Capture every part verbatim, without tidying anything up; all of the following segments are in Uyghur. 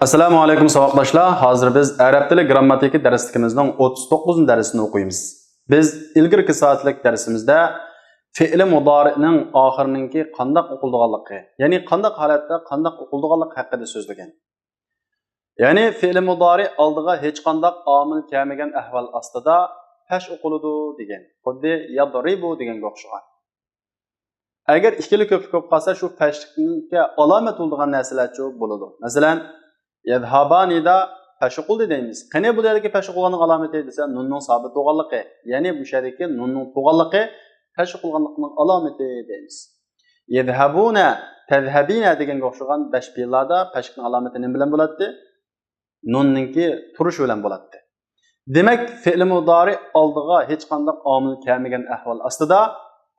ئەسسالامۇ ئەلەيكۇم ساۋاقداشلار. ھازىر بىز ئەرەب تىلى گرامماتىكا دەرسلىكىمىزنىڭ ئوتتۇز توققۇزىنچى دەرسىنى ئوقۇيمىز. بىز ئىلگىرىكى سائەتلىك دەرسىمىزدە فېئىلى مۇدارىئنىڭ ئاخىرىنىڭكى قانداق ئوقۇلىدىغانلىقى، يەنى قانداق ھالەتتە قانداق ئوقۇلىدىغانلىقى ھەققىدە سۆزلىگەن. يەنى فېئىلى مۇدارىئ ئالدىغا ھېچقانداق ئامىل كەلمىگەن ئەھۋال ئاستىدا پەش ئوقۇلىدۇ دېگەن. خۇددى يەضرىبۇ دېگەنگە ئوخشىغان. ئەگەر ئىككىلا كۆپلۈك بولۇپ قالسا، شۇ پەشلىككە ئالامەت بولىدىغان نەرسىلەرچۇ بولىدۇ. مەسىلەن، يەذھابانىدا پەش ئوقۇلدى دەيمىز. قېنى بۇ يەردىكى پەش ئوقۇلغاننىڭ ئالامىتى دېسە، نۇننىڭ سابىت بولغانلىقى، يەنى بۇ يەردىكى نۇننىڭ تۇغانلىقى پەش ئوقۇلغانلىقنىڭ ئالامىتى دەيمىز. يەذھەبۇنە، تەذھەبىنە دېگەنگە ئوخشىغان بەش پېئىللاردا پەشلىكنىڭ ئالامىتى نېمە بىلەن بولاتتى؟ نۇننىڭكى تۇرۇشى بىلەن بولاتتى. دېمەك، فېئىل مۇدارىئ ئالدىغا ھېچقانداق ئامىل كەلمىگەن ئەھۋال ئاستىدا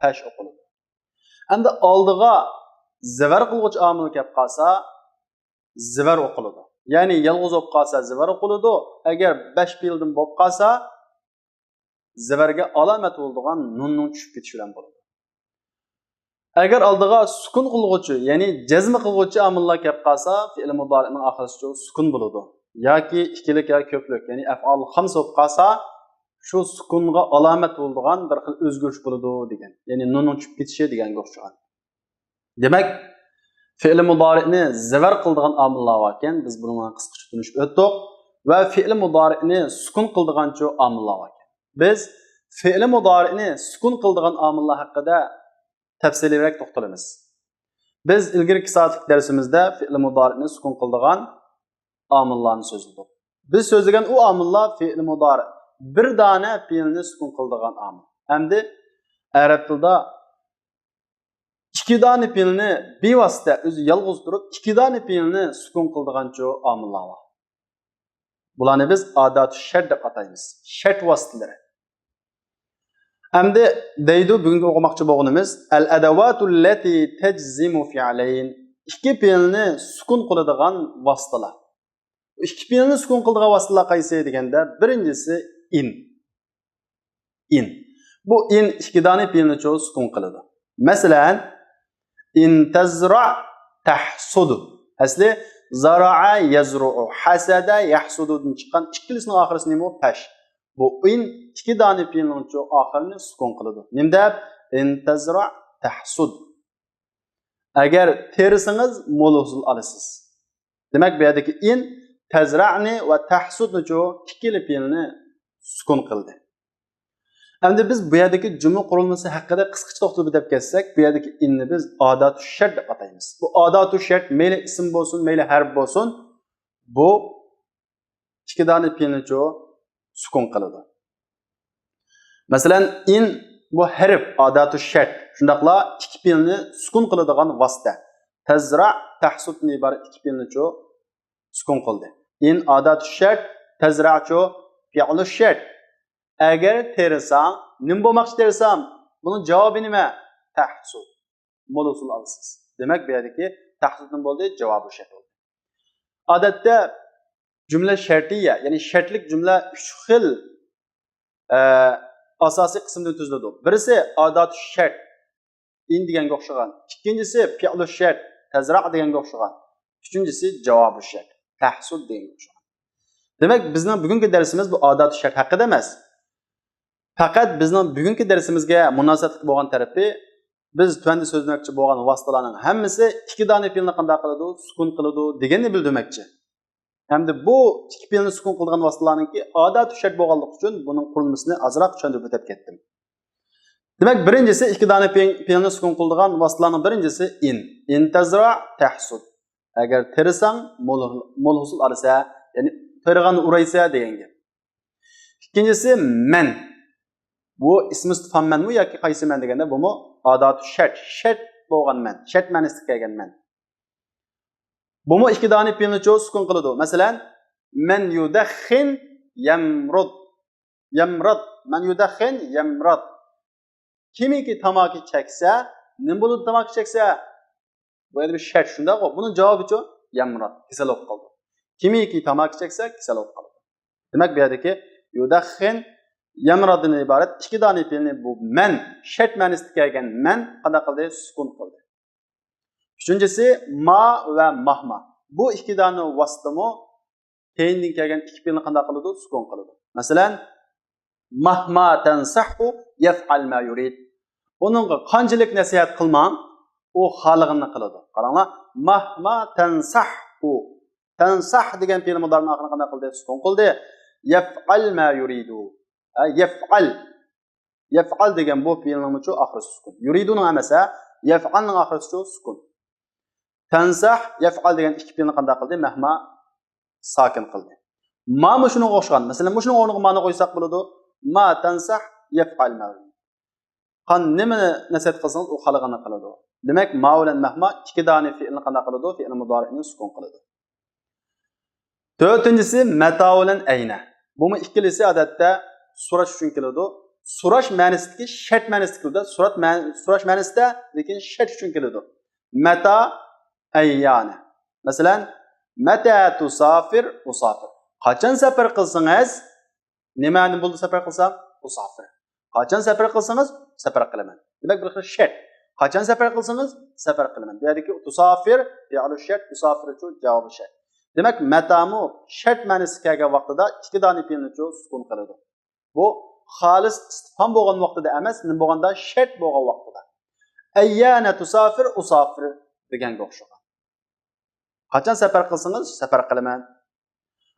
پەش ئوقۇلىدۇ. ئەمدى ئالدىغا زەۋەر قىلغۇچ ئامىل كەپ قالسا، زىۋەر ئوقۇلىدۇ. يەنى يالغۇز بولۇپ قالسا زىۋەر ئوقۇلىدۇ. ئەگەر بەش پېئىلدىن بولۇپ قالسا، زىۋەرگە ئالامەت بولىدىغان نۇننىڭ چۈشۈپ كېتىشى بىلەن بولىدۇ. ئەگەر ئالدىغا سۈكۈن قىلغۇچى، يەنى جەزم قىلغۇچى ئامىللار كەپ قالسا، فېئىل مۇدارىئنىڭ ئاخىرىسىچۇ سۈكۈن بولىدۇ. ياكى ئىككىلىك يا كۆپلۈك، يەنى ئەفئال خەمسە بولۇپ قالسا، شۇ سۈكۈنغا ئالامەت بولىدىغان بىر خىل ئۆزگىرىش بولىدۇ دېگەن. يەنى نۇننىڭ چۈشۈپ كېتىشى دېگەنگە ئوخشىغان. دېمەك، فېئىل مۇدارىئنى زىۋەر قىلىدىغان ئامىللار باركەن، بىز بۇنىڭغا قىسقىچە تونۇشۇپ ئۆتتۇق. ۋە فېئىل مۇدارىئنى سۈكۈن قىلىدىغانچۇ ئامىللار باركەن. بىز فېئىل مۇدارىئنى سۈكۈن قىلىدىغان ئامىللار ھەققىدە تەپسىلىيرەك توختىلىمىز. بىز ئىلگىرىكى سائەتلىك دەرسىمىزدە فېئىل مۇدارىئنى سۈكۈن قىلىدىغان ئامىللارنى سۆزلىدۇق. بىز سۆزلىگەن ئۇ ئامىللار فېئىل مۇدارىئ بىر دانە پېئىلنى سۈكۈن قىلىدىغان ئامىل. ئەمدى ئەرەب تىلىدا ئىككى دانە پېئىلنى بىۋاسىتە ئۆزى يالغۇز تۇرۇپ، ئىككى دانە پېئىلنى سۈكۈن قىلىدىغانچۇ ئامىللار بار. بۇلارنى بىز ئاداتۇ شەرت دەپ ئاتايمىز. شەرت ۋاسىتىلىرى. ئەمدى دەيدۇ بۈگۈنكى ئوقۇماقچى بولغىنىمىز، ئەل ئەدەۋاتۇ لەتى تەجزىمۇ فىئلەين. ئىككى پېئىلنى سۈكۈن قىلىدىغان ۋاسىتىلار. ئىككى پېئىلنى سۈكۈن قىلىدىغان ۋاسىتىلار قايسى دېگەندە، بىرىنچىسى ئىن. ئىن. بۇ ئىن ئىككى دانە پېئىلنىچۇ سۈكۈن قىلىدۇ. مەسىلەن، ئىن تەزرا تەھسۇد. ئەسلى زارائە يەزرۇئۇ، ھەسەدە يەھسۇدۇدىن چىققان ئىككىلىسىنىڭ ئاخىرىسى نېمە؟ پەش. بۇ ئىن ئىككى دانە پېئىلنىڭچۇ ئاخىرىنى سۈكۈن قىلىدۇ. نېمە دەپ؟ ئىن تەزرا تەھسۇد. ئەگەر تېرىسىڭىز، مول ھوسۇل ئالىسىز. دېمەك، بۇ يەردىكى ئىن تەزرەنى ۋە تەھسۇدنىچۇ ئىككىلا پېئىلنى سۈكۈن قىلدى. ئەمدى بىز بۇ يەردىكى جۈملە قۇرۇلمىسى ھەققىدە قىسقىچە توختىلىپ ئۆتۈپ كەتسەك، بۇ يەردىكى ئىننى بىز ئاداتۇ شەرت دەپ ئاتايمىز. بۇ ئاداتۇ شەرت مەيلى ئىسىم بولسۇن، مەيلى ھەرپ بولسۇن، بۇ ئىككى دانە پېئىلنىچۇ سۈكۈن قىلىدۇ. مەسىلەن، ئىن بۇ ھەرپ، ئاداتۇ شەرت، شۇنداقلا ئىككى پېئىلنى سۈكۈن قىلىدىغان ۋاسىتە. تەزرا، تەھسۇدتىن ئىبارەت ئىككى پېئىلنىچۇ سۈكۈن قىلدى. ئىن ئاداتۇ شەرت، تەزراچۇ پېئلۇ شەرت. ئەگەر تېرىساڭ، نېمە بولماقچى تېرىسام؟ بۇنىڭ جاۋابى نېمە؟ تەھسۇد. مول ھوسۇل ئالىسىز. دېمەك، بۇ يەردىكى تەھسۇدتىن بولدى، جاۋابۇ شەرت بولدى. ئادەتتە جۈملە شەرتىيە، يەنى شەرتلىك جۈملە ئۈچ خىل، ئە، ئاساسىي قىسىمدىن تۈزۈلىدۇ. بىرسى ئاداتۇ شەرت، ئىن دېگەنگە ئوخشىغان. ئىككىنچىسى پېئلۇ شەرت، تەزرا دېگەنگە ئوخشىغان. ئۈچىنچىسى جاۋابۇ شەرت، تەھسۇد دېگەنگە ئوخشىغان. دېمەك، بىزنىڭ بۈگۈنكى دەرسىمىز بۇ ئاداتۇ شەرت ھەققىدە ئەمەس. پەقەت بىزنىڭ بۈگۈنكى دەرسىمىزگە مۇناسىۋەتلىك بولغان تەرىپى، بىز تۆۋەندە سۆزلىمەكچى بولغان ۋاسىتىلارنىڭ ھەممىسى ئىككى دانە پېئىلنى قانداق قىلىدۇ؟ سۈكۈن قىلىدۇ دېگەننى بىلدۈرمەكچى. ھەمدە بۇ ئىككى پېئىلنى سۈكۈن قىلىدىغان ۋاسىتىلارنىڭكى ئاداتۇ شەرت بولغانلىقى ئۈچۈن بۇنىڭ قۇرۇلمىسىنى ئازراق چۈشەندۈرۈپ ئۆتۈپ كەتتىم. دېمەك، بىرىنچىسى، ئىككى دانە پېئىل-، پېئىلنى سۈكۈن قىلىدىغان ۋاسىتىلارنىڭ بىرىنچىسى ئىن. ئىن تەزرا تەھسۇد. ئەگەر تېرىساڭ، مول، مول ھوسۇل ئالىسە، يەنى تېرىغاننى ئۇرايسە دېگەن گەپ. ئىككىنچىسى مەن. بۇ ئىسمى ئىستىفھام مەنمۇ ياكى قايسى مەن دېگەندە، بۇمۇ ئاداتۇ شەرت، شەرت بولغان مەن، شەرت مەنىسىدە كەلگەن مەن. بۇمۇ ئىككى دانە پېئىلنىچۇ سۈكۈن قىلىدۇ. مەسىلەن، مەن يۇدەخخىن يەمرۇد. يەمراد. مەن يۇدەخخىن يەمراد. كىمكى تاماكا چەكسە، نېمە بولىدۇ تاماكا چەكسە؟ بۇ يەردە بىر شەرت، شۇنداقغۇ؟ بۇنىڭ جاۋابىچۇ؟ يەمراد. كېسەل بولۇپ قالىدۇ. كىمكى تاماكا چەكسە، كېسەل بولۇپ قالىدۇ. دېمەك، بۇ يەردىكى يۇدەخخىن يەمراددىن ئىبارەت ئىككى دانە پېئىلنى بۇ مەن، شەرت مەنىسىدە كەلگەن مەن قانداق قىلدى؟ سۈكۈن قىلدى. ئۈچىنچىسى ما ۋە ماھما. بۇ ئىككى دانە ۋاسىتىمۇ كەينىدىن كەلگەن ئىككى پېئىلنى قانداق قىلىدۇ؟ سۈكۈن قىلىدۇ. مەسىلەن، مەھما تەنسەھھۇ يەفئەل ما يۇرىد. ئۇنىڭغا قانچىلىك نەسىھەت قىلماڭ، ئۇ خالىغىنىنى قىلىدۇ. قاراڭلار، مەھما تەنسەھھۇ. تەنسەھ دېگەن پېئىل مۇدارىنىڭ ئاخىرىنى قانداق قىلدى؟ سۈكۈن قىلدى. يەفئەل ما يۇرىدۇ. ھە، يەفئەل. يەفئەل دېگەن بۇ پېئىلنىڭمۇچۇ ئاخىرى سۈكۈن. يۇرىدۇنىڭ ئەمەس، ھە. يەفئەلنىڭ ئاخىرىسىچۇ سۈكۈن. تەنسەھ، يەفئەل دېگەن ئىككى پېئىلنى قانداق قىلدى؟ مەھما ساكىن قىلدى. ما مۇشۇنىڭغا ئوخشىغان. مەسىلەن، مۇشۇنىڭ ئورنىغا مانى قويساق بولىدۇ. ما تەنسەھ يەفئەل ما يۇرىد. قان نېمىنى نەسىھەت قىلسىڭىز، ئۇ خالىغىنىنى قىلىدۇ. دېمەك، ما بىلەن مەھما ئىككى دانە پېئىلنى قانداق قىلىدۇ؟ پېئىل مۇدارىئنى سۈكۈن قىلىدۇ. تۆتىنچىسى مەتا بىلەن ئەينە. بۇمۇ ئىككىلىسى ئادەتتە سوراش ئۈچۈن كېلىدۇ. سوراش مەنىسىدىكى شەرت مەنىسىدە كېلىدۇ. سوراش مەن-، سوراش مەنىسىدە، لېكىن شەرت ئۈچۈن كېلىدۇ. مەتا، ئەييانە. مەسىلەن، مەتە تۇسافىر، ئۇسافىر. قاچان سەپەر قىلسىڭىز، نېمە بولىدۇ سەپەر قىلسام؟ ئۇسافىر. قاچان سەپەر قىلسىڭىز، سەپەر قىلىمەن. دېمەك، بىر خىل شەرت. قاچان سەپەر قىلسىڭىز، سەپەر قىلىمەن. بۇ يەردىكى تۇسافىر، پېئىلۇ شەرت، ئۇسافىرچۇ جاۋابى شەرت. دېمەك، مەتامۇ شەرت مەنىسى كەلگەن ۋاقتىدا ئىككى دانە پېئىلنىچۇ سۈكۈن قىلىدۇ. بۇ خالىس ئىستىفھام بولغان ۋاقتىدا ئەمەس، نېمە بولغاندا؟ شەرت بولغان ۋاقتىدا. ئەييانە تۇسافىر، ئۇسافىر دېگەنگە ئوخشىغان. قاچان سەپەر قىلسىڭىز، سەپەر قىلىمەن.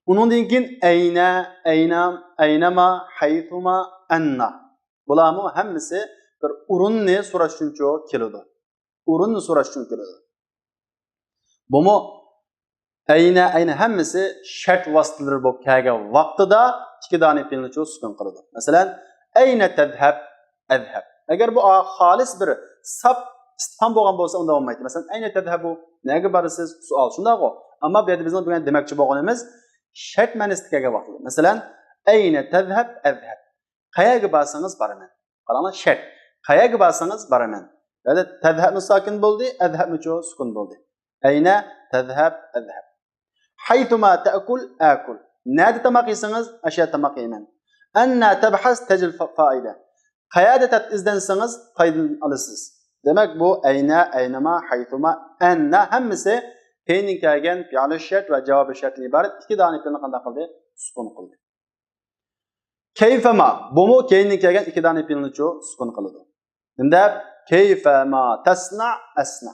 ئۇنىڭدىن كېيىن ئەينە، ئەينام، ئەينەما، ھەيسۇما، ئەننا. بۇلارمۇ ھەممىسى بىر ئورۇننى سوراش ئۈچۈنچۇ كېلىدۇ. ئورۇننى سوراش ئۈچۈن كېلىدۇ. بۇمۇ ئەينە، ئەينە ھەممىسى شەرت ۋاسىتىلىرى بولۇپ كەلگەن ۋاقتىدا ئىككى دانە پېئىلنىچۇ سۈكۈن قىلىدۇ. مەسىلەن، ئەينە تەزھەب، ئەزھەب. ئەگەر بۇ خالىس بىر ساپ ئىستىفھام بولغان بولسا، ئۇنداق بولمايتتى. مەسىلەن، ئەينە تەزھەبۇ، نەگە بارىسىز؟ سوئال، شۇنداقغۇ؟ ئەمما بۇ يەردە بىزنىڭ بۈگۈن دېمەكچى بولغىنىمىز شەرت مەنىسىدە كەلگەن ۋاقتىدا. مەسىلەن، ئەينە تەزھەب، ئەزھەب. قەيەرگە بارسىڭىز بارىمەن. قاراڭلار، شەرت. قەيەرگە بارسىڭىز بارىمەن. يەنى تەزھەبمۇ ساكىن بولدى، ئەزھەبمۇچۇ سۈكۈن بولدى. ئەينە تەزھەب، ئەزھەب. ھەيسۇما تەئكۇل، ئەكۇل. نەدە تاماق يېسىڭىز، ئاشۇ يەردە تاماق يەيمەن. ئەننا تەبھەس تەجىد فا-، فائىدە. قەيەردە تەت ئىزدەنسىڭىز، پايدىنى ئالىسىز. دېمەك، بۇ ئەينە، ئەينەما، ھەيسۇما، ئەننا ھەممىسى كەينىدىن كەلگەن پېئىلۇ شەرت ۋە جاۋابى شەرتتىن ئىبارەت ئىككى دانە پېئىلنى قانداق قىلدى؟ سۈكۈن قىلدى. كەيفەما، بۇمۇ كەينىدىن كەلگەن ئىككى دانە پېئىلنىچۇ سۈكۈن قىلىدۇ. ئەمدى كەيفەما تەسنە ئەسنە.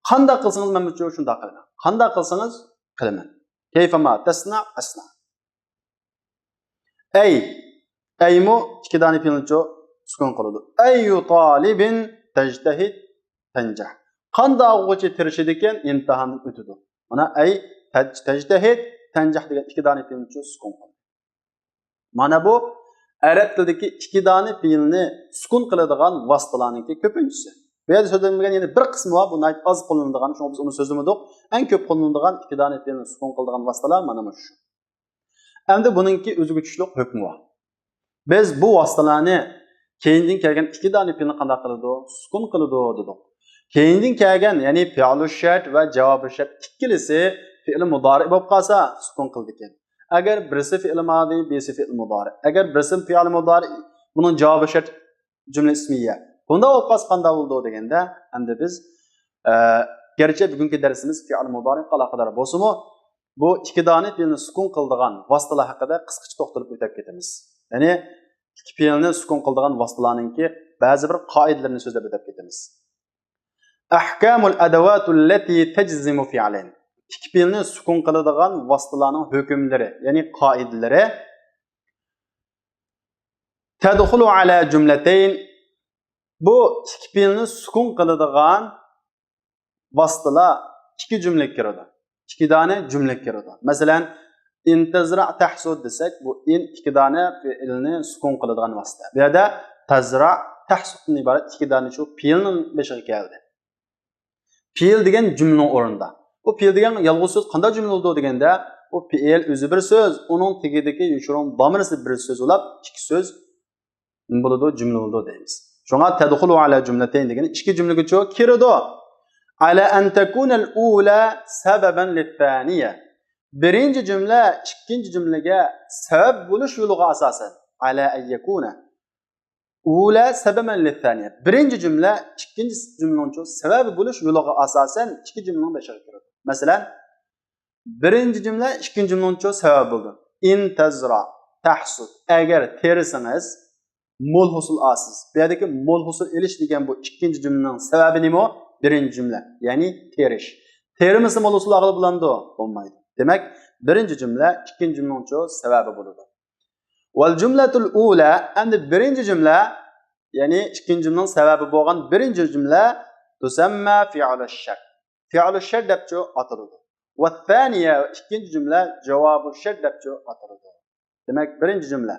قانداق قىلسىڭىز مەنمۇچۇ شۇنداق قىلىمەن. قانداق قىلسىڭىز قىلىمەن. كەيفەما تەسنە ئەسنە. ئەي، ئەيمۇ ئىككى دانە پېئىلنىچۇ سۈكۈن قىلىدۇ. ئەييۇ تالىبىن تەجتەھىد تەنجەھ. قانداق ئوقۇغۇچى تىرىشىدىكەن، ئىمتىھاندىن ئۆتىدۇ. مانا ئەي تەج-، تەجتەھىد تەنجەھ دېگەن ئىككى دانە پېئىلنىچۇ سۈكۈن قىلىدۇ. مانا بۇ ئەرەب تىلىدىكى ئىككى دانە پېئىلنى سۈكۈن قىلىدىغان ۋاسىتىلارنىڭكى كۆپىنچىسى. بۇ يەردە سۆزلەنمىگەن يەنە بىر قىسمى بار، بۇ ناھايىتى ئاز قوللىنىدىغان، شۇڭا بىز ئۇنى سۆزلىمىدۇق. ئەڭ كۆپ قوللىنىدىغان ئىككى دانە پېئىلنى سۈكۈن قىلىدىغان ۋاسىتىلار مانا مۇشۇ. ئەمدى بۇنىڭكى ئۆزىگە چۈشلۈك ھۆكمى بار. بىز بۇ ۋاسىتىلارنى كەينىدىن كەلگەن ئىككى دانە پېئىلنى قانداق قىلىدۇ؟ سۈكۈن قىلىدۇ دېدۇق. كەينىدىن كەلگەن، يەنى پېئىلۇ شەرت ۋە جاۋابى شەرت ئىككىلىسى پېئىل مۇدارىئ بولۇپ قالسا، سۈكۈن قىلىدىكەن. ئەگەر بىرسى پېئىل مادى، بىرسى پېئىل مۇدارىئ. ئەگەر بىرسى پېئىل مۇدارىئ، بۇنىڭ جاۋابى شەرت جۈملە ئىسمىيە. بۇنداق بولۇپ قالسا قانداق بولىدۇ دېگەندە، ئەمدى بىز، ئە، گەرچە بۈگۈنكى دەرسىمىز پېئىل مۇدارىئغا ئالاقىدار بولسىمۇ، بۇ ئىككى دانە پېئىلنى سۈكۈن قىلىدىغان ۋاسىتىلار ھەققىدە قىسقىچە توختىلىپ ئۆتۈپ كېتىمىز. يەنى ئىككى پېئىلنى سۈكۈن قىلىدىغان ۋاسىتىلارنىڭكى بەزى بىر قائىدىلىرىنى سۆزلەپ ئۆتۈپ كېتىمىز. ئەھكامۇل ئەدەۋاتۇللەتى تەجزىمۇ فىئلەين. ئىككى پېئىلنى سۈكۈن قىلىدىغان ۋاسىتىلارنىڭ ھۆكۈملىرى، يەنى قائىدىلىرى. تەدخۇلۇ ئەلە جۈملەتەين. بۇ ئىككى پېئىلنى سۈكۈن قىلىدىغان ۋاسىتىلار ئىككى جۈملىگە كىرىدۇ. ئىككى دانە جۈملىگە كىرىدۇ. مەسىلەن، ئىن تەزرەئ تەھسۇد دېسەك، بۇ ئىن ئىككى دانە پېئىلنى سۈكۈن قىلىدىغان ۋاسىتە. بۇ يەردە تەزرەئ تەھسۇدتىن ئىبارەت ئىككى دانە شۇ پېئىلنىڭ بېشىغا كەلدى. پېئىل دېگەن جۈملىنىڭ ئورنىدا. بۇ پېئىل دېگەن يالغۇز سۆز قانداق جۈملە بولىدۇ دېگەندە، بۇ پېئىل ئۆزى بىر سۆز، ئۇنىڭ تېگىدىكى يوشۇرۇن دامىرىسى بىر سۆز بولۇپ، ئىككى سۆز نېمە بولىدۇ؟ جۈملە بولىدۇ دەيمىز. شۇڭا تەدخۇلۇ ئەلە جۈملەتەين دېگىنى ئىككى جۈملىگىچۇ كىرىدۇ. ئەلە ئەن تەكۇنەل ئۇلە سەبەبەن لىتتانىيە. بىرىنچى جۈملە ئىككىنچى جۈملىگە سەۋەب بولۇش يولىغا ئاساسەن. ئەلە ئەن يەكۇنە. ئۇلە سەبەبەن لىتتانىيە. بىرىنچى جۈملە ئىككىنچى جۈملىنىڭچۇ سەۋەبى بولۇش يولىغا ئاساسەن ئىككى جۈملىنىڭ بېشىغا كىرىدۇ. مەسىلەن، بىرىنچى جۈملە ئىككىنچى جۈملىنىڭچۇ سەۋەبى بولىدۇ. ئىن تەزرا تەھسۇد. ئەگەر تېرىسىڭىز، مول ھوسۇل ئالىسىز. بۇ يەردىكى مول ھوسۇل ئېلىش دېگەن بۇ ئىككىنچى جۈملىنىڭ سەۋەبى نېمە؟ بىرىنچى جۈملە، يەنى تېرىش. تېرىمىسا مول ھوسۇل ئالغىلى بولامدۇ؟ بولمايدۇ. دېمەك، بىرىنچى جۈملە ئىككىنچى جۈملىنىڭچۇ سەۋەبى بولىدۇ. ۋەل جۈملەتۇل ئۇلە، ئەمدى بىرىنچى جۈملە، يەنى ئىككىنچى جۈملىنىڭ سەۋەبى بولغان بىرىنچى جۈملە، تۇسەممە فىئلۇ شەرت. فىئلۇ شەرت دەپچۇ ئاتىلىدۇ. ۋەسسانىيە، ئىككىنچى جۈملە، جاۋابۇ شەرت دەپچۇ ئاتىلىدۇ. دېمەك، بىرىنچى جۈملە،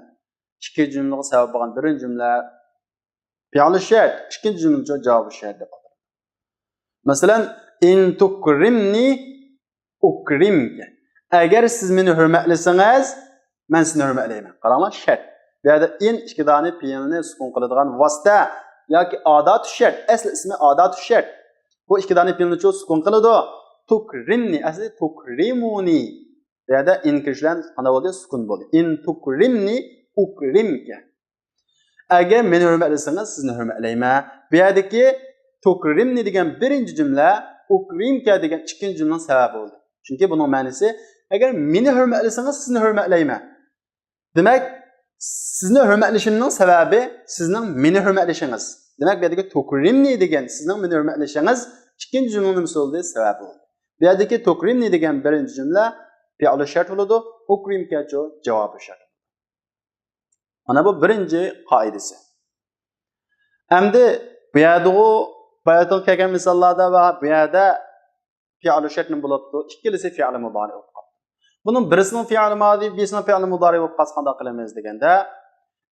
ئىككىنچى جۈملىگە سەۋەب بولغان بىرىنچى جۈملە، فىئلۇ شەرت، ئىككىنچى جۈملىچۇ جاۋابۇ شەرت دەپ ئاتىلىدۇ. مەسىلەن، ئىن تۇكرىمنى ئۇكرىمكە. ئەگەر سىز مېنى ھۆرمەتلىسىڭىز، مەن سىزنى ھۆرمەتلەيمەن. قاراڭلار، شەرت. بۇ يەردە ئىن ئىككى دانە پېئىلنى سۈكۈن قىلىدىغان ۋاسىتە ياكى ئاداتۇ شەرت، ئەسلى ئىسمى ئاداتۇ شەرت. بۇ ئىككى دانە پېئىلنىچۇ سۈكۈن قىلىدۇ. تۇكرىمنى، ئەسلى تۇكرىمۇنى. بۇ يەردە ئىن كىرىش بىلەن قانداق بولدى؟ سۈكۈن بولدى. ئىن تۇكرىمنى ئۇكرىمكە. ئەگەر مېنى ھۆرمەتلىسىڭىز، سىزنى ھۆرمەتلەيمەن. بۇ يەردىكى تۇكرىمنى دېگەن بىرىنچى جۈملە، ئۇكرىمكە دېگەن ئىككىنچى جۈملىنىڭ سەۋەبى بولدى. چۈنكى بۇنىڭ مەنىسى، ئەگەر مېنى ھۆرمەتلىسىڭىز، سىزنى ھۆرمەتلەيمەن. دېمەك، سىزنى ھۆرمەتلىشىمنىڭ سەۋەبى سىزنىڭ مېنى ھۆرمەتلىشىڭىز. دېمەك، بۇ يەردىكى تۇكرىمنى دېگەن سىزنىڭ مېنى ھۆرمەتلىشىڭىز ئىككىنچى جۈملىنىڭ نېمىسى بولدى؟ سەۋەبى بولدى. بۇ يەردىكى تۇكرىمنى دېگەن بىرىنچى جۈملە پېئلۇ شەرت بولىدۇ، ئۇكرىمكەچۇ جاۋابى شەرت. مانا بۇ بىرىنچى قائىدىسى. ئەمدى بۇ يەردىغۇ باياتىغا كەلگەن مىساللاردا ۋە بۇ يەردە پېئلۇ شەرت نېمە بولۇپتۇ؟ ئىككىلىسى پېئلى مۇدارى بولۇپ قاپتۇ. بۇنىڭ بىرىسىنىڭ پېئلى مادى، بىرسىنىڭ پېئلى مۇدارى بولۇپ قالسا قانداق قىلىمىز دېگەندە،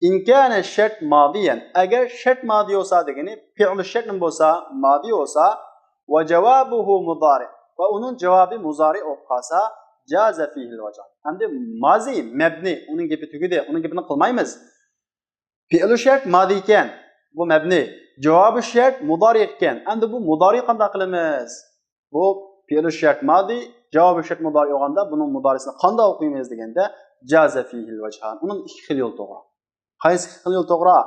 ئىن كانە شەرت مادىيەن، ئەگەر شەرت مادى بولسا دېگىنى، پېئلۇ شەرت نېمە بولسا، مادى بولسا، ۋە جاۋابۇھۇ مۇدارى، ۋە ئۇنىڭ جاۋابى مۇزارى بولۇپ قالسا، جازە فىھىل ۋەجھان. ئەمدى مازى، مەبنى، ئۇنىڭ گېپى تۈگىدى، ئۇنىڭ گېپىنى قىلمايمىز. پېئلۇ شەرت مادى ئىكەن، بۇ مەبنى، جاۋابى شەرت مۇدارى ئىكەن. ئەمدى بۇ مۇدارى قانداق قىلىمىز؟ بۇ پېئلۇ شەرت مادى، جاۋابى شەرت مۇدارى بولغاندا بۇنىڭ مۇدارىسىنى قانداق ئوقۇيمىز دېگەندە، جازە فىھىل ۋەجھان. ئۇنىڭ ئىككى خىل يولى توغرا. قايسى ئىككى خىل يول توغرا؟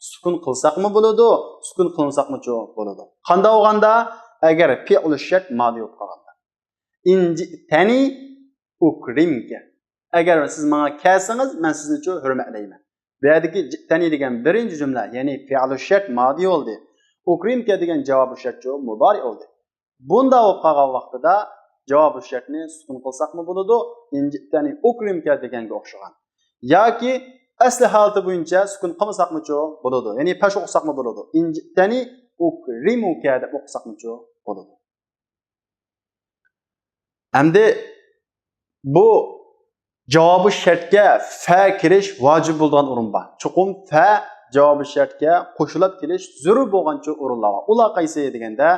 سۈكۈن قىلساقمۇ بولىدۇ، سۈكۈن قىلمىساقمۇچۇ بولىدۇ. قانداق بولغاندا؟ ئەگەر پېئلۇ شەرت مادى بولۇپ قالغاندا. ئىن جىئتەنى ئۇكرىمكە. ئەگەر سىز ماڭا كەلسىڭىز، مەن سىزنىچۇ ھۆرمەتلەيمەن. بۇ يەردىكى جىئتەنى دېگەن بىرىنچى جۈملە، يەنى پېئلۇ شەرت مادى بولدى. ئۇكرىمكە دېگەن جاۋابى شەرتچۇ مۇدارى بولدى. بۇنداق بولۇپ قالغان ۋاقتىدا جاۋابى شەرتنى سۈكۈن قىلساقمۇ بولىدۇ، ئىن جىئتەنى ئۇكرىمكە دېگەنگە ئوخشىغان. ياكى ئەسلى ھالىتى بويىچە سۈكۈن قىلمىساقمۇچۇ بولىدۇ. يەنى پەش ئوقۇساقمۇ بولىدۇ. ئىن جىئتەنى ئۇكرىمۇكە دەپ ئوقۇساقمۇچۇ بولىدۇ. ئەمدى بۇ جاۋابى شەرتكە فە كىرىش ۋاجىپ بولىدىغان ئورۇن بار. چوقۇم فە جاۋابى شەرتكە قوشۇلۇپ كېلىش زۆرۈر بولغانچە ئورۇنلار بار. ئۇلار قايسى دېگەندە،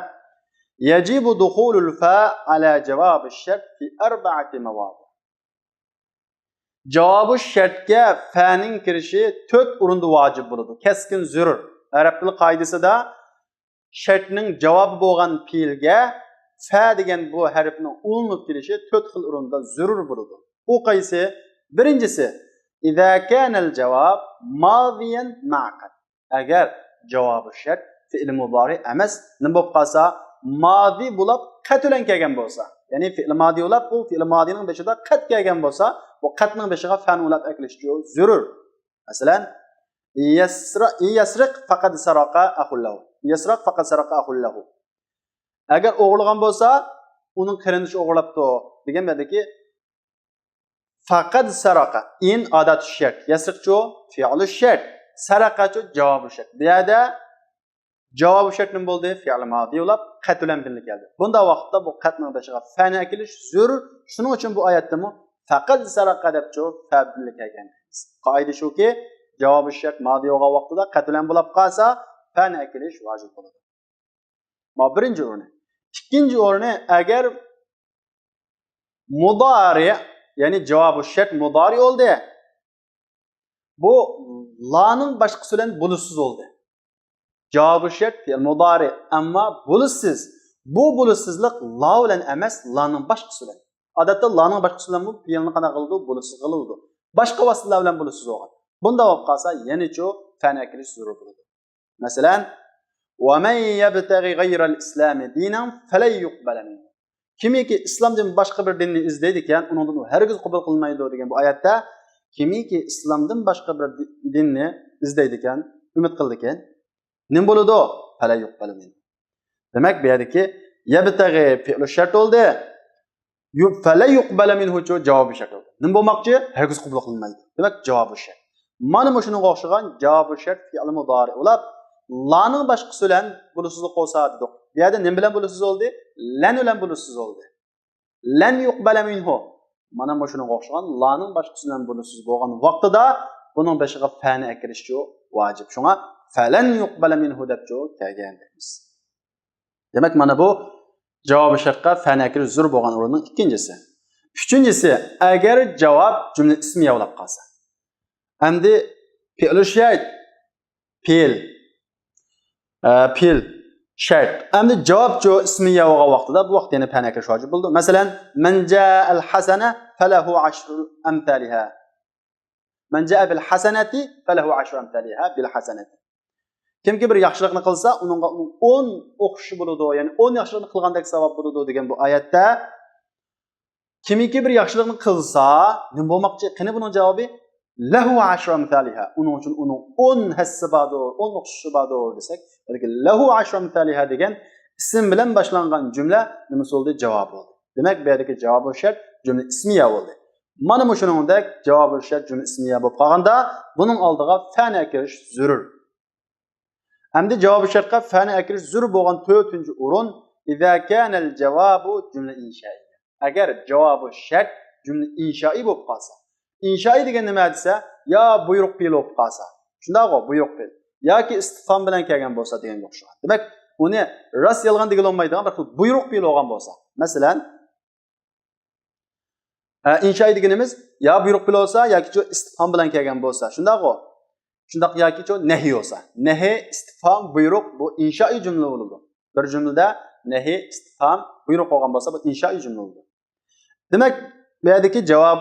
يەجىبۇ دۇخۇلۇل فە ئەلە جاۋابى شەرت فى ئەربەئەتى مەۋادى. جاۋابى شەرتكە فەنىڭ كىرىشى تۆت ئورۇندا ۋاجىپ بولىدۇ. كەسكىن زۆرۈر. ئەرەب تىلى قائىدىسىدا شەرتنىڭ جاۋابى بولغان پېئىلگە فە دېگەن بۇ ھەرپنىڭ ئۇلىنىپ كېلىشى تۆت خىل ئورۇندا زۆرۈر بولىدۇ. ئۇ قايسى؟ بىرىنچىسى، ئىزا كانەل جاۋاب مازىيەن مەئە قەد. ئەگەر جاۋابى شەرت فېئىل مۇدارى ئەمەس، نېمە بولۇپ قالسا، مادى بولۇپ قەد بىلەن كەلگەن بولسا، يەنى فېئىل مادى بولۇپ، بۇ فېئىل مادىنىڭ بېشىدا قەد كەلگەن بولسا، بۇ قەدنىڭ بېشىغا فەنى ئۇلاپ ئەكىلىشچۇ زۆرۈر. مەسىلەن، يەسرا-، يەسرىق فەقەد سەرەقە ئەخۇللەھۇ. يەسرىق فەقەد سەرەقە ئەخۇللەھۇ. ئەگەر ئوغرىلىغان بولسا، ئۇنىڭ قېرىندىشى ئوغرىلاپتۇ دېگەن بۇ يەردىكى فەقەد سەرەقە. ئىن ئاداتۇ شەرت. يەسرىقچۇ؟ فېئلۇ شەرت. سەرەقەچۇ؟ جاۋابۇ شەرت. بۇ يەردە جاۋابۇ شەرت نېمە بولدى؟ فېئىل مادى بولۇپ، قەد بىلەن بىللە كەلدى. بۇنداق ۋاقىتتا بۇ قەدنىڭ بېشىغا فەنى ئەكىلىش زۆرۈر. شۇنىڭ ئۈچۈن بۇ ئايەتتىمۇ فەقەد سەرەقە دەپچۇ، فە بىللە كەلگەن. قائىدە شۇكى، جاۋابى شەرت مادى بولغان ۋاقتىدا قەد بىلەن بولۇپ قالسا، فەنى ئەكىلىش ۋاجىپ بولىدۇ. بۇ بىرىنچى ئورنى. ئىككىنچى ئورنى، ئەگەر مۇدارى، يەنى جاۋابى شەرت مۇدارى بولدى. بۇ لانىڭ باشقىسى بىلەن بولۇشسىز بولدى. جاۋابى شەرت پېئىل مۇدارى، ئەمما بولۇشسىز. بۇ بولۇشسىزلىق لا بىلەن ئەمەس، لانىڭ باشقىسى بىلەن. ئادەتتە لانىڭ باشقىسى بىلەن بۇ پېئىلنى قانداق قىلىدۇ؟ بولۇشسىز قىلىدۇ. باشقا ۋاسىتىلەر بىلەن بولۇشسىز بولغان. بۇنداق بولۇپ قالسا، يەنىچۇ فەنى ئەكىلىش زۆرۈر بولىدۇ. مەسىلەن، وَمَنْ يَبْتَغِ غَيْرَ الْإِسْلَامِ دِينًا فَلَنْ يُقْبَلَ مِنْهُ. كىمكى ئىسلامدىن باشقا بىر دىننى ئىزدەيدىكەن، ئۇنىڭدىن ئۇ ھەرگىز قوبۇل قىلمايدۇ دېگەن بۇ ئايەتتە، كىمكى ئىسلامدىن باشقا بىر دى-، دىننى ئىزدەيدىكەن، ئۈمىد قىلىدىكەن، نېمە بولىدۇ؟ فلا يقبل منه. دېمەك، بۇ يەردىكى يەبتەغى پېئىلۇ شەرت بولدى. يۇ-، فلا يقبل منه چۇ جاۋابى شەرت بولدى. نېمە بولماقچى؟ ھەرگىز قوبۇل قىلىنمايدۇ. دېمەك، جاۋابى شەرت. مانا مۇشۇنىڭغا ئوخشىغان جاۋابى شەرت پېئىلى مۇدارى بولۇپ، لانىڭ باشقىسى بىلەن بولۇشسىز قوسا دېدۇق. بۇ يەردە نېمە بىلەن بولۇشسىز بولدى؟ لەن بىلەن بولۇشسىز بولدى. لەن يقبل منه. مانا مۇشۇنىڭغا ئوخشىغان لانىڭ باشقىسى بىلەن بولۇشسىز بولغان ۋاقتىدا بۇنىڭ بېشىغا فەنى ئەكىرىشچۇ ۋاجىپ. شۇڭا فلن يقبل منه دەپچۇ كەلگەن دەيمىز. دېمەك، مانا بۇ جاۋابى شەرتقە فەنى ئەكىرىش زۆرۈر بولغان ئورۇننىڭ ئىككىنچىسى. ئۈچىنچىسى، ئەگەر جاۋاب جۈملە ئىسمىيە بولاپ قالسا. ئەمدى پېئىلۇ شەرت، پېئىل، ئە، پېئىل شەرت. ئەمدى جاۋابچۇ ئىسمىيە بولغان ۋاقتىدا، بۇ ۋاقىت يەنە فەنى ئەكىرىش ۋاجىپ بولىدۇ. مەسىلەن، من جاء الحسنة فله عشر أمثالها. من جاء بالحسنة فله عشر أمثالها بالحسنة. كىمكى بىر ياخشىلىقنى قىلسا، ئۇنىڭغا ئۇنىڭ ئون ئوخشىشى بولىدۇ، يەنى ئون ياخشىلىقنى قىلغاندەك ساۋاب بولىدۇ دېگەن بۇ ئايەتتە، كىمكى بىر ياخشىلىقنى قىلسا، نېمە بولماقچى؟ قېنى بۇنىڭ جاۋابى؟ لەھۇ ئەشرۇ ئەمسالىھا. ئۇنىڭ ئۈچۈن ئۇنىڭ ئون ھەسسىسى باردۇر، ئون ئوخشىشى باردۇر دېسەك، بەلكى لەھۇ ئەشرۇ ئەمسالىھا دېگەن ئىسىم بىلەن باشلانغان جۈملە نېمىسى بولدى؟ جاۋاب بولدى. دېمەك، بۇ يەردىكى جاۋابۇ شەرت جۈملە ئىسمىيە بولدى. مانا مۇشۇنىڭدەك جاۋابۇ شەرت جۈملە ئىسمىيە بولۇپ قالغاندا، بۇنىڭ ئالدىغا فەنى ئەكىرىش زۆرۈر. ئەمدى جاۋابى شەرتقە فەنى ئەكىرىش زۆرۈر بولغان تۆتىنچى ئورۇن، إذا كان الجواب جملة إنشائية. ئەگەر جاۋابى شەرت جۈملە ئىنشائى بولۇپ قالسا. ئىنشائى دېگەن نېمە دېسە، يا بۇيرۇق پېئىلى بولۇپ قالسا. شۇنداقغۇ، بۇيرۇق پېئىل. ياكى ئىستىفھام بىلەن كەلگەن بولسا دېگەنگە ئوخشىغان. دېمەك، ئۇنى راست يالغان دېگىلى بولمايدىغان بىر خىل بۇيرۇق پېئىلى بولغان بولسا. مەسىلەن، ئە، ئىنشائى دېگىنىمىز يا بۇيرۇق پېئىلى بولسا، ياكى چۇ ئىستىفھام بىلەن كەلگەن بولسا، شۇنداقغۇ؟ شۇنداق ياكى چۇ نەھى بولسا. نەھى، ئىستىفھام، بۇيرۇق، بۇ ئىنشائى جۈملە بولىدۇ. بىر جۈملىدە نەھى، ئىستىفھام، بۇيرۇق بولغان بولسا، بۇ ئىنشائى جۈملە بولىدۇ. دېمەك، بۇ يەردىكى جاۋاب،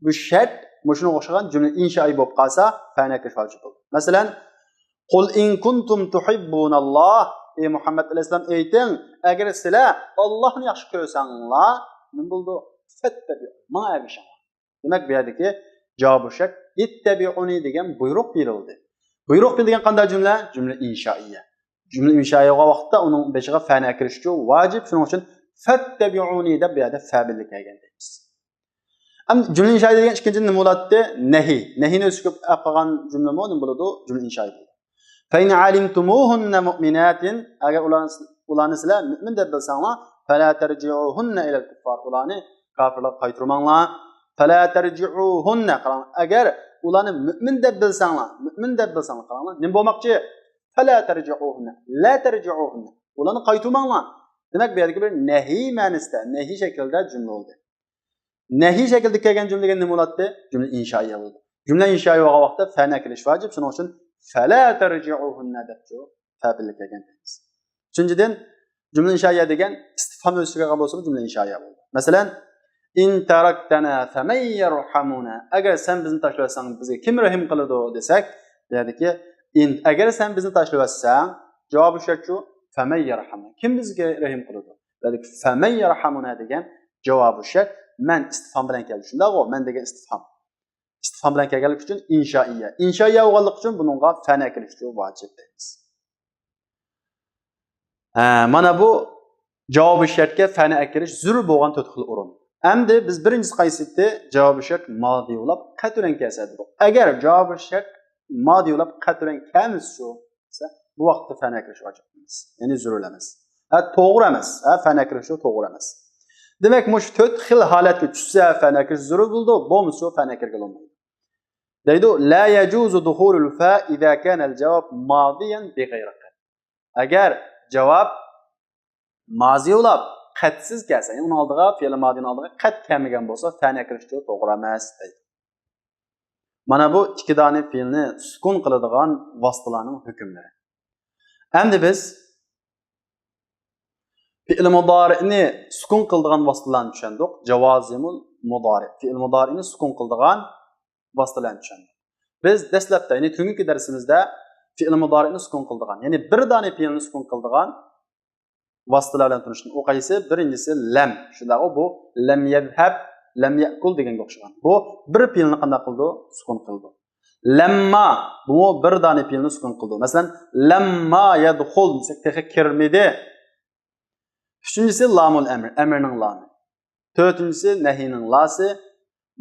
بۇ شەرت، مۇشۇنىڭغا ئوخشىغان جۈملە ئىنشائى بولۇپ قالسا، فەنى ئەكىرىش ۋاجىپ بولىدۇ. مەسىلەن، قل إن كنتم تحبون الله، ئى مۇھەممەد ئەلەيھىسسالام، ئېيتىڭ، ئەگەر سىلەر ئاللاھنى ياخشى كۆرسەڭلار، نېمە بولىدۇ؟ فەتتەبىئۇنى، ماڭا ئەگىشىڭلار. دېمەك، بۇ يەردىكى جاۋابى شەرت، ئىتتەبىئۇنى دېگەن بۇيرۇق پېئىلى بولدى. بۇيرۇق پېئىلى دېگەن قانداق جۈملە؟ جۈملە ئىنشائىيە. جۈملە ئىنشائىيە بولغان ۋاقىتتا ئۇنىڭ بېشىغا فەنى ئەكىرىشچۇ ۋاجىپ، شۇنىڭ ئۈچۈن فەتتەبىئۇنى دەپ بۇ يەردە فە بىلەن كەلگەن دەيمىز. ئەمدى جۈملە ئىنشائىيە دېگەن ئىككىنچى نېمە بولاتتى؟ نەھى. نەھىنى ئۆز ئىچىگە ئاپ قالغان جۈملىمۇ نېمە بولىدۇ؟ جۈملە ئىنشائىيە بولىدۇ. فإن علمتموهن مؤمنات، ئەگەر ئۇلارنى، ئۇلارنى سىلەر مۆمىن دەپ بىلسەڭلار، فلا ترجعوهن إلى الكفار، ئۇلارنى كاپىرلارغا قايتۇرماڭلار. فلا ترجعوهن، قاراڭلار، ئەگەر ئۇلارنى مۆمىن دەپ بىلسەڭلار، مۆمىن دەپ بىلسەڭلار، قاراڭلار، نېمە بولماقچى؟ فلا ترجعوهن، لا ترجعوهن، ئۇلارنى قايتۇرماڭلار. دېمەك، بۇ يەردىكى بىر نەھى مەنىسىدە، نەھى شەكلىدە جۈملە بولدى. نەھى شەكلىدە كەلگەن جۈملىگە نېمە بولاتتى؟ جۈملە ئىنشائىيە بولدى. جۈملە ئىنشائىيە بولغان ۋاقىتتا فەنى ئەكىرىش ۋاجىپ، شۇنىڭ ئۈچۈن فلا ترجعوهن دەپچۇ فە بىلەن كەلگەن دەيمىز. ئۈچىنچىدىن، جۈملە ئىنشائىيە دېگەن ئىستىفھام ئۆز ئىچىگە ئالغان بولسا، بۇ جۈملە ئىنشائىيە بولدى. مەسىلەن، إن تركتنا فمن يرحمنا، ئەگەر سەن بىزنى تاشلىۋەتسەڭ، بىزگە كىم رەھىم قىلىدۇ دېسەك، بۇ يەردىكى ئىن، ئەگەر سەن بىزنى تاشلىۋەتسەڭ، جاۋابى شەرتچۇ، فمن يرحمنا، كىم بىزگە رەھىم قىلىدۇ؟ بۇ يەردىكى فمن يرحمنا دېگەن جاۋابى شەرت، مەن ئىستىفھام بىلەن كەلدى، شۇنداقغۇ؟ مەن دېگەن ئىستىفھام. ئىستىفھام بىلەن كەلگەنلىكى ئۈچۈن ئىنشائىيە. ئىنشائىيە بولغانلىقى ئۈچۈن بۇنىڭغا فەنى ئەكىرىشچۇ ۋاجىپ دەيمىز. ھە، مانا بۇ جاۋابى شەرتكە فەنى ئەكىرىش زۆرۈر بولغان تۆت خىل ئورۇن. ئەمدى بىز بىرىنچىسى قايسى ئىدى؟ جاۋابى شەرت ماضى بولۇپ قەتئىيەن كەلسە دېدۇق. ئەگەر جاۋابى شەرت ماضى بولۇپ قەتئىيەن كەلمىسىچۇ دېسە، بۇ ۋاقىتتا فەنى ئەكىرىش ۋاجىپ ئەمەس. يەنى زۆرۈر ئەمەس. ھە، توغرا ئەمەس. ھە، فەنى ئەكىرىش توغرا ئەمەس. دېمەك، مۇشۇ تۆت خىل ھالەتكە چۈشسە فەنى ئەكىرىش زۆرۈر بولىدۇ، بولمىسىچۇ فەنى ئەكىرگىلى بولمايدۇ. دەيدۇ، لا يجوز دخول الفاء إذا كان الجواب ماضيا بغير قد. ئەگەر جاۋاب ماضى بولۇپ قەدسىز كەلسە، يەنى ئۇنىڭ ئالدىغا، فېئىل ماضىنىڭ ئالدىغا قەد كەلمىگەن بولسا، فەنى ئەكىرىشچۇ توغرا ئەمەس دەيدۇ. مانا بۇ ئىككى دانە فېئىلنى سۈكۈن قىلىدىغان ۋاسىتىلارنىڭ ھۆكۈملىرى. ئەمدى بىز فېئىل مۇدارىئنى سۈكۈن قىلىدىغان ۋاسىتىلارنى چۈشەندۇق. جاۋازىمۇل مۇدارىئ. فېئىل مۇدارىئنى سۈكۈن قىلىدىغان ۋاسىتىلەرنى چۈشەندۇق. بىز دەسلەپتە، يەنى تۈنۈگۈنكى دەرسىمىزدە فېئىل مۇدارىئنى سۈكۈن قىلىدىغان، يەنى بىر دانە پېئىلنى سۈكۈن قىلىدىغان ۋاسىتىلەر بىلەن تونۇشتۇم. ئۇ قايسى؟ بىرىنچىسى لەم. شۇنداقغۇ، بۇ لەم يەزھەب، لەم يەئكۇل دېگەنگە ئوخشىغان. بۇ بىر پېئىلنى قانداق قىلىدۇ؟ سۈكۈن قىلىدۇ. لەمما، بۇمۇ بىر دانە پېئىلنى سۈكۈن قىلىدۇ. مەسىلەن، لەمما يەدخۇل دېسەك، تېخى كىرمىدى. ئۈچىنچىسى لامۇل ئەمر، ئەمرنىڭ لامى. تۆتىنچىسى نەھىنىڭ لاسى.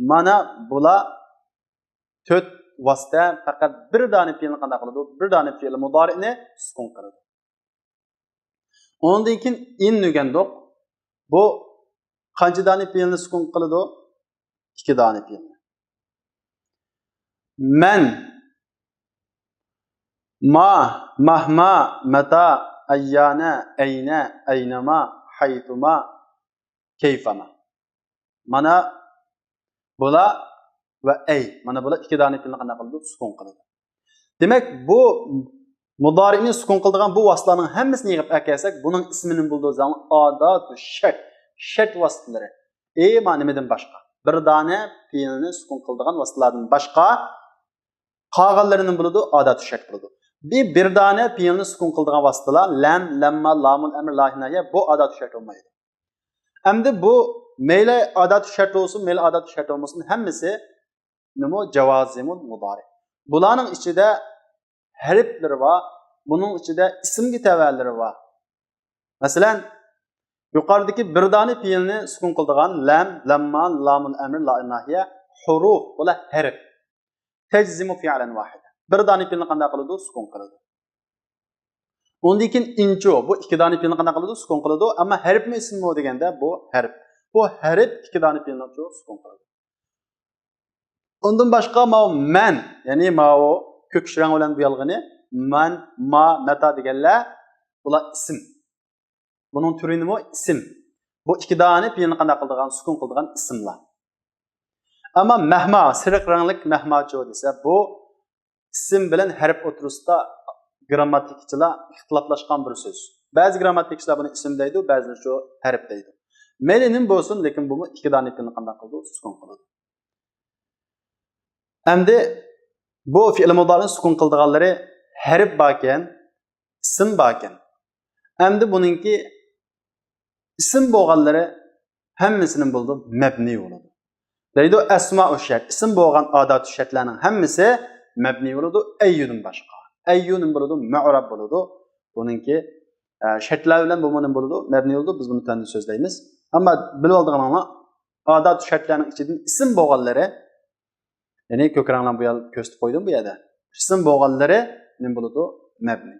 مانا بۇلار تۆت ۋاسىتە پەقەت بىر دانە پېئىلنى قانداق قىلىدۇ؟ بىر دانە پېئىل مۇدارىئنى سۈكۈن قىلىدۇ. ئۇنىڭدىن كېيىن ئىن ئۆگەندۇق. بۇ قانچە دانە پېئىلنى سۈكۈن قىلىدۇ؟ ئىككى دانە پېئىلنى. مەن، ما، مەھما، مەتا، ئەييانە، ئەينە، ئەينەما، ھەيسۇما، كەيفەما. مانا بۇلار ۋە ئەي. مانا بۇلار ئىككى دانە پېئىلنى قانداق قىلىدۇ؟ سۈكۈن قىلىدۇ. دېمەك، بۇ مۇدارىئنى سۈكۈن قىلىدىغان بۇ ۋاسىتىلارنىڭ ھەممىسىنى يىغىپ ئەكەلسەك، بۇنىڭ ئىسمى نېمە بولىدۇ؟ زاڭ ئاداتۇ شەرت، شەرت ۋاسىتىلىرى. ئەمما نېمىدىن باشقا؟ بىر دانە پېئىلنى سۈكۈن قىلىدىغان ۋاسىتىلەردىن باشقا قالغانلىرى نېمە بولىدۇ؟ ئاداتۇ شەرت بولىدۇ. بىر، بىر دانە پېئىلنى سۈكۈن قىلىدىغان ۋاسىتىلار لەم، لەمما، لامۇل ئەمر، لاھىناھىيە، بۇ ئاداتۇ شەرت بولمايدۇ. ئەمدى بۇ مەيلى ئاداتۇ شەرت بولسۇن، مەيلى ئاداتۇ شەرت بولمىسۇن، ھەممىسى نېمە؟ جاۋازىمۇل مۇدارى. بۇلارنىڭ ئىچىدە ھەرپلىرى بار، بۇنىڭ ئىچىدە ئىسىمگە تەۋەلىرى بار. مەسىلەن، يۇقىرىدىكى بىر دانە پېئىلنى سۈكۈن قىلىدىغان لەم، لەمما، لامۇل ئەمر، لاھىناھىيە، ھۇرۇف، بۇلار ھەرپ. تەجزىمۇ فىئلەن ۋاھىدە. بىر دانە پېئىلنى قانداق قىلىدۇ؟ سۈكۈن قىلىدۇ. ئۇندىن كېيىن ئىنچۇ، بۇ ئىككى دانە پېئىلنى قانداق قىلىدۇ؟ سۈكۈن قىلىدۇ. ئەمما ھەرپمۇ ئىسىممۇ دېگەندە، بۇ ھەرپ. بۇ ھەرپ ئىككى دانە پېئىلنىچۇ سۈكۈن قىلىدۇ. ئۇندىن باشقا ماۋۇ مەن، يەنى ماۋۇ كۆكۈش رەڭ بىلەن بويالغىنى مەن، ما، مەتا دېگەنلەر، بۇلار ئىسىم. بۇنىڭ تۈرى نېمە؟ ئىسىم. بۇ ئىككى دانە پېئىلنى قانداق قىلىدىغان؟ سۈكۈن قىلىدىغان ئىسىملار. ئەمما مەھما، سېرىق رەڭلىك مەھماچۇ دېسە، بۇ ئىسىم بىلەن ھەرپ ئوتتۇرىسىدا گىرامماتىكىچىلار ئىختىلاپلاشقان بىر سۆز. بەزى گىرامماتىكىچىلار بۇنى ئىسىم دەيدۇ، بەزىلىرى شۇ ھەرپ دەيدۇ. مەيلى نېمە بولسۇن، لېكىن بۇمۇ ئىككى دانە پېئىلنى قانداق قىلىدۇ؟ سۈكۈن قىلىدۇ. ئەمدى بۇ فېئىل مۇدارىنى سۈكۈن قىلىدىغانلىرى ھەرپ باركەن، ئىسىم باركەن. ئەمدى بۇنىڭكى ئىسىم بولغانلىرى ھەممىسى نېمە بولىدۇ؟ مەبنىي بولىدۇ. دەيدۇ، ئەسمائۇ شەرت، ئىسىم بولغان ئاداتۇ شەرتلەرنىڭ ھەممىسى مەبنىي بولىدۇ، ئەييۇدىن باشقا. ئەييۇ نېمە بولىدۇ؟ مۇئرەب بولىدۇ. بۇنىڭكى، ئە، شەرتلەر بىلەن بۇمۇ نېمە بولىدۇ؟ مەبنىي بولىدۇ. بىز بۇنى تۆۋەندە سۆزلەيمىز. ئەمما بىلىۋالىدىغىنىڭلار، ئاداتۇ شەرتلەرنىڭ ئىچىدىن ئىسىم بولغانلىرى، يەنى كۆك رەڭ بىلەن بۇ يەر كۆرسىتىپ قويدۇم بۇ يەردە. ئىسىم بولغانلىرى نېمە بولىدۇ؟ مەبنىي.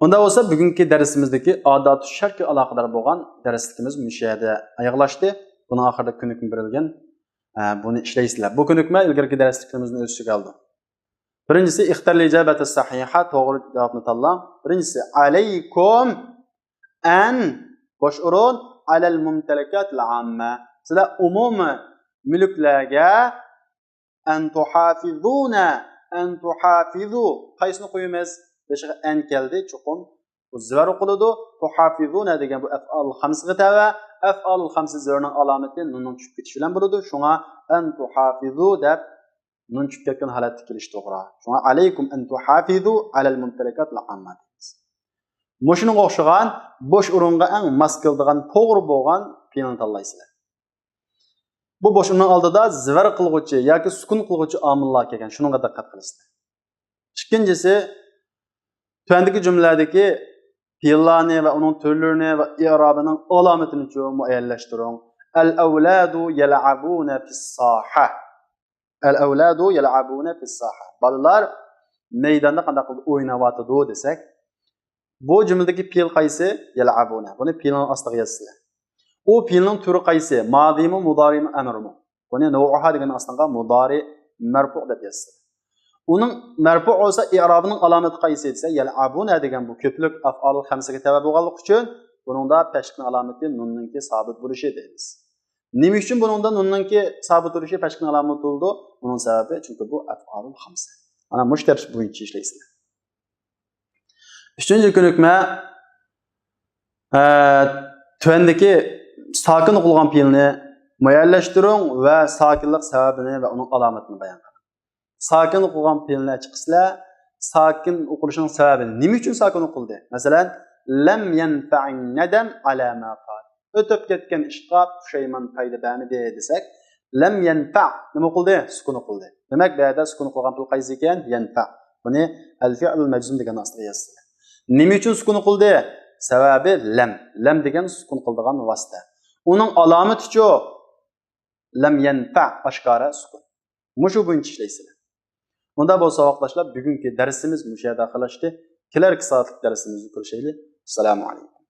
ئۇنداق بولسا، بۈگۈنكى دەرسىمىزدىكى ئاداتۇ شەرتكە ئالاقىدار بولغان دەرسلىكىمىز مۇشۇ يەردە ئاياغلاشتى. بۇنىڭ ئاخىرىدا كۆنۈكمە بېرىلگەن. ئە، بۇنى ئىشلەيسىلەر. بۇ كۆنۈكمە ئىلگىرىكى دەرسلىكلىرىمىزنى ئۆز ئىچىگە ئالىدۇ. بىرىنچىسى، ئىختار ئىجابەتە سەھىھە، توغرا جاۋابنى تاللاڭ. بىرىنچىسى، ئەلەيكۇم، ئەن، بوش ئورۇن، ئەلەل مۇمتەلىكاتىل ئاممە. سىلەر ئومۇمىي مۈلۈكلەرگە ئەن تۇھافىزۇنە، ئەن تۇھافىزۇ. قايسىنى قويىمىز؟ بېشىغا ئەن كەلدى، چوقۇم بۇ زىۋەر ئوقۇلىدۇ. تۇھافىزۇنە دېگەن بۇ ئەفئال خەمسىگە تەۋە. ئەفئال خەمسە زىۋەرنىڭ ئالامىتى نۇننىڭ چۈشۈپ كېتىشى بىلەن بولىدۇ. شۇڭا ئەن تۇھافىزۇ دەپ نۇن چۈشۈپ كەتكەن ھالەتتە كېلىشى توغرا. شۇڭا ئەلەيكۇم ئەن تۇھافىزۇ ئەلەل مۇمتەلىكاتىل ئاممە دەيمىز. مۇشۇنىڭغا ئوخشىغان بوش ئورۇنغا ئەڭ ماس كېلىدىغان توغرا بولغان پېئىلنى تاللايسىلەر. بۇ بوش ئورۇننىڭ ئالدىدا زىۋەر قىلغۇچى ياكى سۈكۈن قىلغۇچى ئامىللار كەلگەن، شۇنىڭغا دىققەت قىلىسىلەر. ئىككىنچىسى، تۆۋەندىكى جۈملىلەردىكى پېئىللارنى ۋە ئۇنىڭ تۈرلىرىنى ۋە ئىئرابىنىڭ ئالامىتىنىچۇ مۇئەييەنلەشتۈرۈڭ. ئەل ئەۋلادۇ يەلئەبۇنە فىس ساھە. ئەل ئەۋلادۇ يەلئەبۇنە فىس ساھە. بالىلار مەيداندا قانداق قىلىپ ئويناۋاتىدۇ دېسەك، بۇ جۈملىدىكى پېئىل قايسى؟ يەلئەبۇنە. بۇنى پېئىلنىڭ ئاستىغا يازىسىلەر. ئۇ پېئىلنىڭ تۈرى قايسى؟ مادىمۇ، مۇدارىمۇ، ئەمرىمۇ؟ بۇنى نەۋئۇھا دېگەن ئاستىغا مۇدارى مەرپۇ دەپ يازىسىلەر. ئۇنىڭ مەرپۇ بولسا، ئىئرابىنىڭ ئالامىتى قايسى دېسە، يەلئەبۇنە دېگەن بۇ كۆپلۈك ئەفئالۇل خەمسىگە تەۋە بولغانلىقى ئۈچۈن، بۇنىڭدا پەشكىنىڭ ئالامىتى نۇننىڭكى سابىت بولۇشى دەيمىز. نېمە ئۈچۈن بۇنىڭدا نۇننىڭكى سابىت بولۇشى پەشكىنىڭ ئالامىتى بولىدۇ؟ بۇنىڭ سەۋەبى، چۈنكى بۇ ئەفئالۇل خەمسە. مانا مۇشۇ تەرتىپ بويىچە ئىشلەيسىلەر. ئۈچىنچى كۆنۈكمە، ئە، تۆۋەندىكى ساكىن قىلغان پېئىلنى مۇئەييەنلەشتۈرۈڭ ۋە ساكىنلىق سەۋەبىنى ۋە ئۇنىڭ ئالامىتىنى بايان قىلىڭ. ساكىن قىلغان پېئىلنى ئەچىقىسىلەر. ساكىن ئوقۇلۇشىنىڭ سەۋەبى، نېمە ئۈچۈن ساكىن ئوقۇلدى؟ مەسىلەن، لەم يەنفەئىن نەدەم ئەلا ما قال. ئۆتۈپ كەتكەن ئىشقا پۇشايمان پايدا بەرمىدى دېسەك، لەم يەنفەئ نېمە ئوقۇلدى؟ سۈكۈن ئوقۇلدى. دېمەك، بۇ يەردە سۈكۈن ئوقۇلغان پېئىل قايسى ئىكەن؟ يەنفەئ. بۇنى ئەل فىئلۇل مەجزۇم دېگەن ئاستىغا يازسىلە. نېمە ئۈچۈن سۈكۈن ئوقۇلدى؟ سەۋەبى لەم. لەم دېگەن سۈكۈن قىلىدىغان ۋاسىتە. ئۇنىڭ ئالامىتىچۇ؟ لەم يەنفەئ، ئاشكارا سۈكۈن. مۇشۇ بويىچە ئىشلەيسىلەر. ئۇنداق بولسا، ساۋاقداشلار، بۈگۈنكى دەرسىمىز مۇشۇ يەردە ئاخىرلاشتى. كېلەركى سائەتلىك دەرسىمىزدە كۆرۈشەيلى. ئەسسالامۇ ئەلەيكۇم.